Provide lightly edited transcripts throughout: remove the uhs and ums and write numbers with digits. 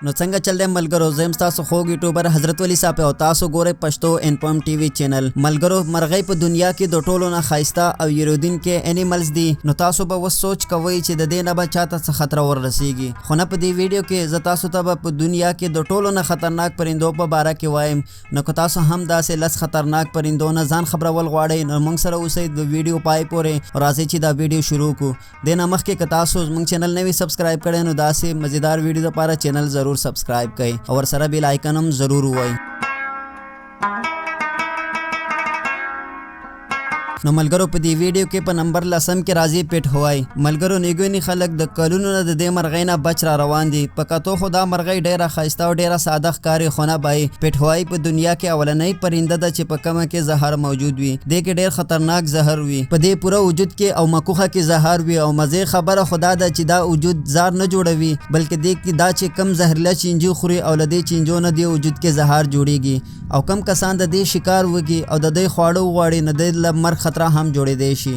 نو څنګه چل دی ملګرو؟ زه یم ستاسو خوږ یوټیوبر حضرت ولي صاحب او تاسو ګورئ پښتو انفارم ټي وي چینل. ملګرو، مرغۍ په دنیا کې د ټولو نه ښایسته او یریدونکې انیملز دي. نو تاسو به اوس سوچ کوئ چې د دې نه به چاته څه خطره وررسیږي، خو نه، په دې ویډیو کې زه تاسو ته به په دنیا کې د ټولو نه خطرناک پرندو په باره کې وایم. نو که تاسو هم داسې 10 خطرناک پرندو نه ځان خبرول غواړئ، نو موږ سره اوسئ د ویډیو پای پورې. راځئ چې دا ویډیو شروع کړو. دې نه مخکې که تاسو زموږ چینل نه وي سبسکرایب کړی، نو داسې مزیدار ویډیو لپاره چینل ضرور سبسکرایب کړئ او ورسره بیل آیکن هم ضرور ووایئ. نو ملګرو، په دې ویډیو کې په نمبر لسم کې راځي پیټ هوای. ملګرو، نیګونی خلک د کلونو نه د دې مرغۍ نه بچ را روان دي. په کتو خو دا مرغۍ ډیره ښایسته او ډیره ساده ښکاري، خو نه بای، پیټ هوای په دنیا کې اولنۍ پرنده ده چې په کومه کې زهر موجود وي. دې کې ډیر خطرناک زهر وي، په دې پوره وجود کې او مکوخه کې زهر وي. او مزه خبره خدا ده چې دا وجود زار نه جوړوي، بلکې دې کې دا چې کم زهرله چینجو خوري او له دې چینجو نه دې وجود کې زهر جوړیږي، او کم کسان د دې شکار وکړي او د دې خواړه وغواړي، نو د له مرګ خطر هم جوړېدی شي.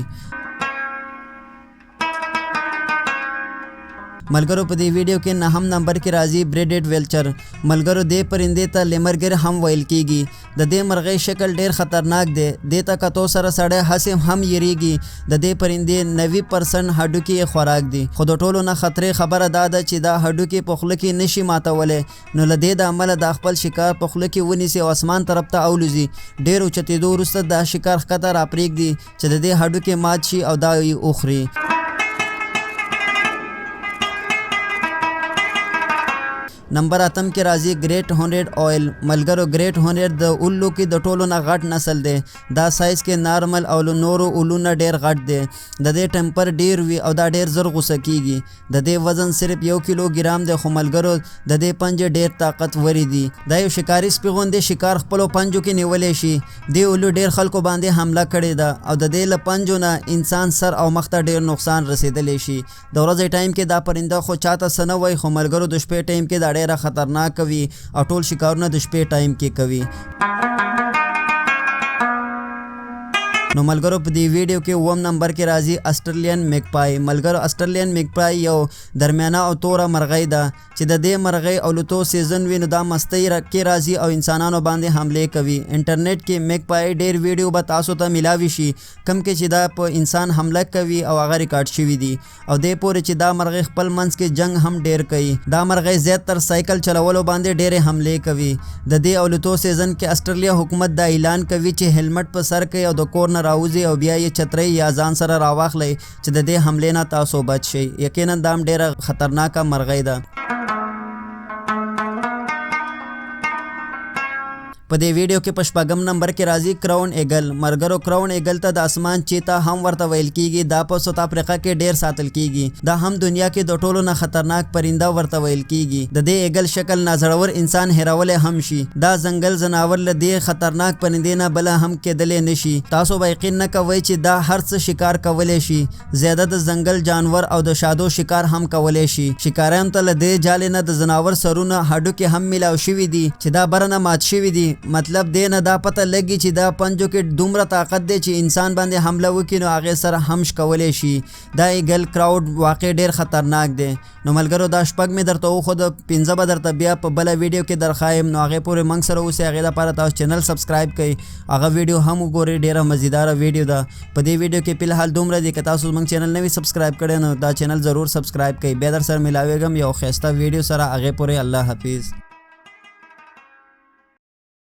ملګرو، په دې ویډیو کې نهم نمبر کې راځي بریډډ ویلچر. ملګرو، دې پرندې ته لیمرګر هم ویل کیږي. د دې مرغۍ شکل ډیر خطرناک دی، دې ته کتو سره سړی هسې هم یریږي. د دې پرندې 90% هډوکي یې خوراک دي، خو د ټولو نه خطرې خبره دا ده چې دا هډوکي په خوله کې نشي ماتولی. نو له دې د امله دا خپل شکار په خوله کې ونیسي او اسمان طرف ته اولوځي. ډیر اوچتېدو وروسته دا شکار ښکته راپرېږدي چې د دې هډوکي مات شي او دا یې وخوري. نمبر اتم کې راځي ګریټ هونډ اویل. ملګرو، ګریټ هونډ د اولو کې د ټولو نه غټ نسل دی. دا سایز کې نارمل او له نورو اولو نه ډیر غټ دی. د دې ټمپر ډیر وي او دا ډیر زر غوسه کیږي. د دې وزن صرف 1 کیلو ګرام دی، خو ملګرو، د دې پنجې ډیر طاقتورې دي. دا یو شکاري سپي غوندې شکار خپلو پنجو کې نیولی شي. دې اولو ډیر خلکو باندې حمله کړې ده او د دې له پنجو نه انسان سر او مخ ته ډیر نقصان رسیدلی شي. د ورځې ټایم کې دا پرنده خو چاته څه نه وایي، خو ملګرو، د شپې ټایم کې دا ډیره خطرناکه وي او ټول شکارونه د شپې ټایم کې کوي. نو ملګرو، په دې ویډیو کې اووم نمبر کې راځي استرلین میګپای. ملګرو، استرلین میګپای یو درمیانه او توره مرغۍ ده چې د دې مرغۍ الوتو سیزن وي، نو دا مستۍ کې راځي او انسانانو باندې حملې کوي. انټرنیټ کې میګپای ډیر ویډیو به تاسو ته ملاوي شي، کم کې چې دا په انسان حمله کوي او هغه ریکارډ شوي دي. او دې پورې چې دا مرغۍ خپل منځ کې جنگ هم ډیر کوي. دا مرغۍ زیات تر سایکل چلولو باندې ډېرې حملې کوي. د دې الوتو سیزن کې استرالیا حکومت دا اعلان کوي چې هیلمټ په سر کوي او د کور نه راوځي او بیا یې چترۍ یا ځان سره راواخلئ چې د دې حملې نه تاسو بچ شئ. یقینا دا هم ډېره خطرناکه مرغۍ ده. په دې ویډیو کې په شپږم نمبر کې راځي کراون ایګل. ملګرو، کراون ایګل ته د اسمان چیتا هم ورته ویل کیږي. دا په سوت افریقا کې ډیر ساتل کیږي. دا هم دنیا کې د ټولو نه خطرناک پرنده ورته ویل کیږي. د دې ایګل شکل نازړور انسان هیرولی هم شي. دا ځنګل ځناور له دې خطرناک پرندې نه بله هم کېدلی نشي. تاسو به یقین نه کوئ چې دا هر څه شکار کولی شي، زیاده د ځنګل جانور او د شادو شکار هم کولی شي. شکاریانو ته له دې جالې نه د ځناور سرونه هډوکي هم میلاو شوي دي چې دا بره نه مات شوي دي. مطلب دې نه دا پته لګي چې دا پنجو کې دومره طاقت دی چې انسان باندې حمله وکړي نو هغې سره هم شکولی شي. دا ایګل کراوډ واقع ډیر خطرناک دی. نو ملګرو، دا شپږ مې درته وښوده، 5 به درته بیا په بله ویډیو کې درښایم. نو هغې پورې موږ سره اوسئ. هغې دپاره تاسو چینل سبسکرایب کړئ، هغه ویډیو هم وګورئ، ډیره مزیداره ویډیو ده. په دې ویډیو کې فلحال دومره دی. که تاسو زموږ چینل نه وي سبسکرایب کړی، نو دا چینل ضرور سبسکرایب کړئ. بیا در سره ملاویږم یو ښایسته ویډیو سره. هغې پورې الله حافظ.